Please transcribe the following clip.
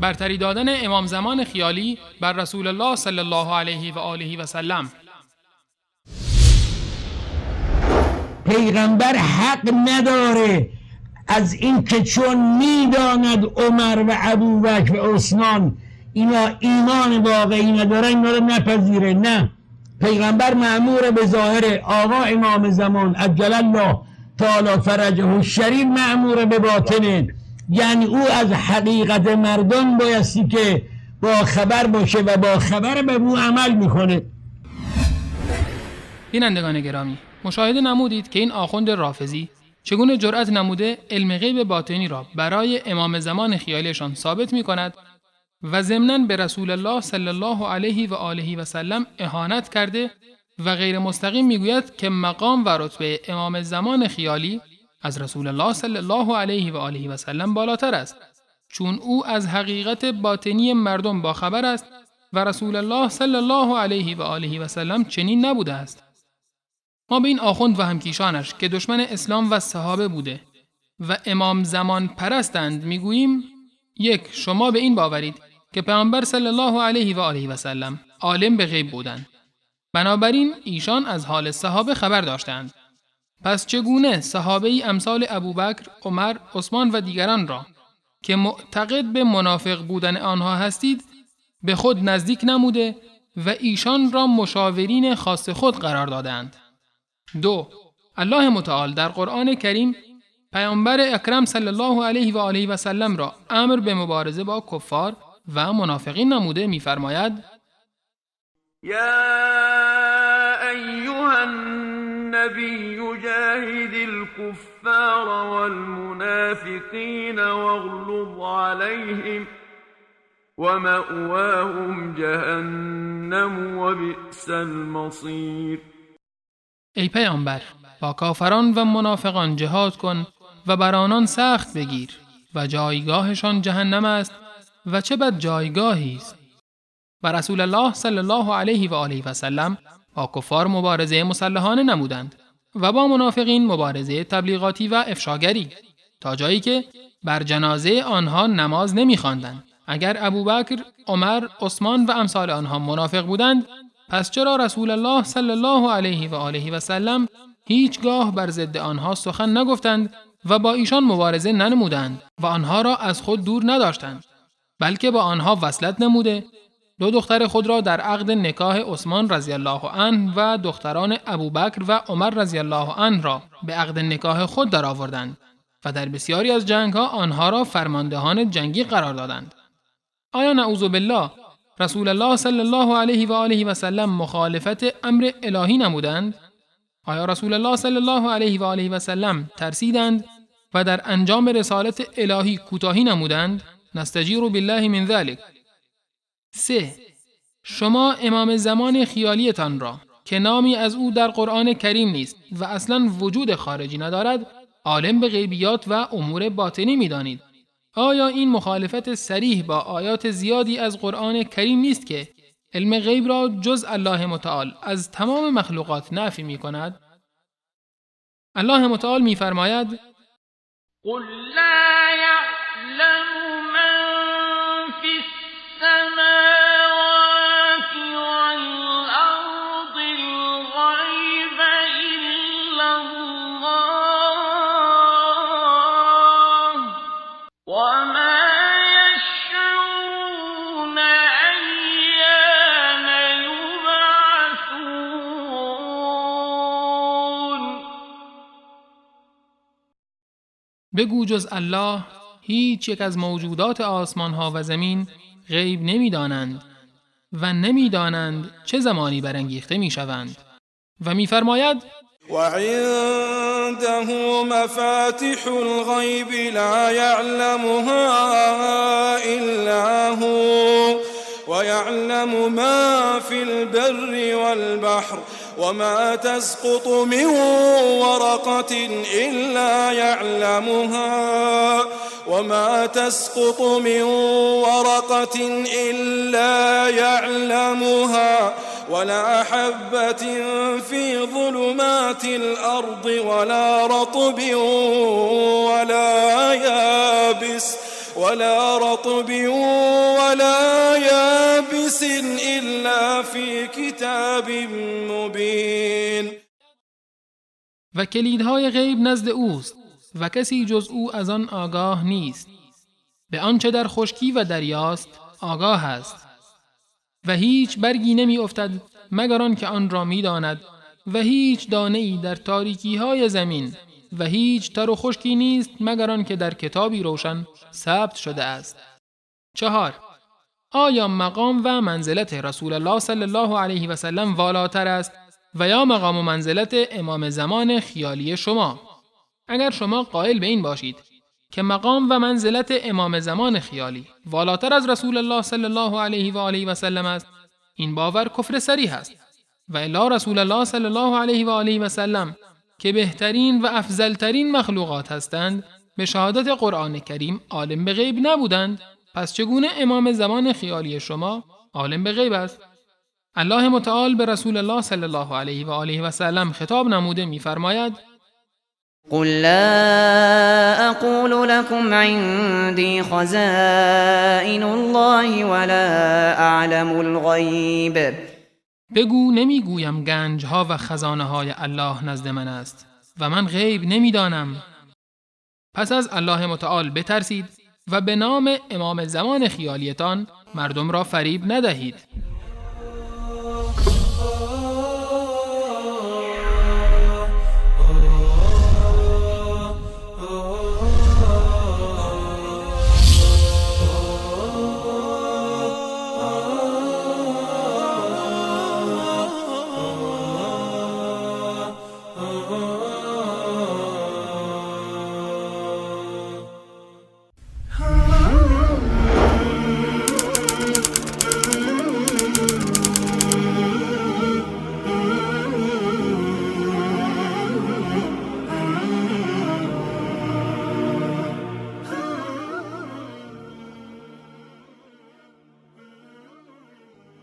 برتری دادن امام زمان خیالی بر رسول الله صلی الله علیه و آله و سلم. پیغمبر حق نداره از این که چون میداند عمر و ابوبکر و عثمان اینا ایمان واقعی ندارن اینا رو نپذیره. نه، پیغمبر مأمور به ظاهر، آقا امام زمان عجل الله تعالی فرجه الشریف مأمور به باطنه، یعنی او از حقیقت مردم بایستی که با خبر باشه و با خبر به او عمل میکنه. بینندگان گرامی، مشاهده نمودید که این آخوند رافضی چگونه جرأت نموده علم غیب باطنی را برای امام زمان خیالیشان ثابت می کند و ضمناً به رسول الله صلی الله علیه و آله و سلم اهانت کرده و غیر مستقیم میگوید که مقام و رتبه امام زمان خیالی از رسول الله صلی الله علیه و آله و سلم بالاتر است، چون او از حقیقت باطنی مردم باخبر است و رسول الله صلی الله علیه و آله و سلم چنین نبوده است. ما به این آخوند و همکیشانش که دشمن اسلام و صحابه بوده و امام زمان پرستند میگوییم: یک، شما به این باورید که پیامبر صلی الله علیه و آله و سلم عالم به غیب بودند، بنابراین ایشان از حال صحابه خبر داشتند. پس چگونه صحابه‌ای امثال ابوبکر، عمر، عثمان و دیگران را که معتقد به منافق بودن آنها هستید به خود نزدیک نموده و ایشان را مشاورین خاص خود قرار دادند؟ دو، الله متعال در قرآن کریم پیامبر اکرم صلی الله علیه و آله و سلم را امر به مبارزه با کفار و منافقین نموده می‌فرماید: یا ایها النبی جاهد الكفار والمنافقین واغلظ علیهم ومأواهم جهنم وبئس المصیر. ای پیامبر، با کافران و منافقان جهاد کن و بر آنان سخت بگیر و جایگاهشان جهنم است و چه بد جایگاهی است. و رسول الله صلی الله علیه و آله و سلم با کفار مبارزه مسلحانه نمودند و با منافقین مبارزه تبلیغاتی و افشاگری، تا جایی که بر جنازه آنها نماز نمی‌خواندند. اگر ابوبکر، عمر، عثمان و امثال آنها منافق بودند، پس چرا رسول الله صلی الله علیه و آله و سلم هیچگاه بر ضد آنها سخن نگفتند و با ایشان مبارزه ننمودند و آنها را از خود دور نداشتند، بلکه با آنها وصلت نموده، دو دختر خود را در عقد نکاح عثمان رضی الله عنه و دختران ابوبکر و عمر رضی الله عنه را به عقد نکاح خود درآوردند و در بسیاری از جنگها آنها را فرماندهان جنگی قرار دادند؟ آیا نعوذ بالله رسول الله صلی الله علیه و آله و سلم مخالفت امر الهی نمودند؟ آیا رسول الله صلی الله علیه و آله و سلم ترسیدند و در انجام رسالت الهی کوتاهی نمودند؟ نستجیر بالله من ذلک. 3. شما امام زمان خیالیتان را که نامی از او در قرآن کریم نیست و اصلا وجود خارجی ندارد، عالم به غیبیات و امور باطنی می‌دانید. آیا این مخالفت صریح با آیات زیادی از قرآن کریم نیست که علم غیب را جز الله متعال از تمام مخلوقات نفی می کند؟ الله متعال می فرماید: قل لا یعلم من فی السماوات والارض الغیب الا الله وما يشعرون أيان يبعثون. بگو جز الله هیچ یک از موجودات آسمان ها و زمین غیب نمیدانند و نمیدانند چه زمانی برانگیخته میشوند. و میفرماید: وعنده مفاتح الغیب لا يعلمها إلا هو ويعلم ما في البر والبحر وما تسقط من ورقة إلا يعلمها وما تسقط من ورقة إلا يعلمها ولا حبة في ظلمات الأرض ولا رطب ولا يابس ولا رطب ولا يابس إلا في كتاب مبين. و کلیدهای غیب نزد اوست و کسی جز او از آن آگاه نیست. به آنچه در خشکی و دریاست آگاه است و هیچ برگی نمی افتد مگر آن که آن را می داند و هیچ دانه ای در تاریکی های زمین و هیچ تر و خشکی نیست مگر آن که در کتابی روشن ثبت شده است. 4. آیا مقام و منزلت رسول الله صلی الله علیه و سلم والاتر است و یا مقام و منزلت امام زمان خیالی شما؟ اگر شما قائل به این باشید که مقام و منزلت امام زمان خیالی والاتر از رسول الله صلی الله علیه و آله و سلم است، این باور کفر صریح است و الا رسول الله صلی الله علیه و آله و سلم که بهترین و افضلترین مخلوقات هستند به شهادت قرآن کریم عالم به غیب نبودند، پس چگونه امام زمان خیالی شما عالم به غیب است؟ الله متعال به رسول الله صلی الله علیه و آله و سلم خطاب نموده می‌فرماید: قل لا أقول لكم عندي خزائن الله ولا أعلم الغیب. بگو نمیگویم گنجها و خزانه های الله نزد من است و من غیب نمیدانم. پس از الله متعال بترسید و به نام امام زمان خیالیتان مردم را فریب ندهید.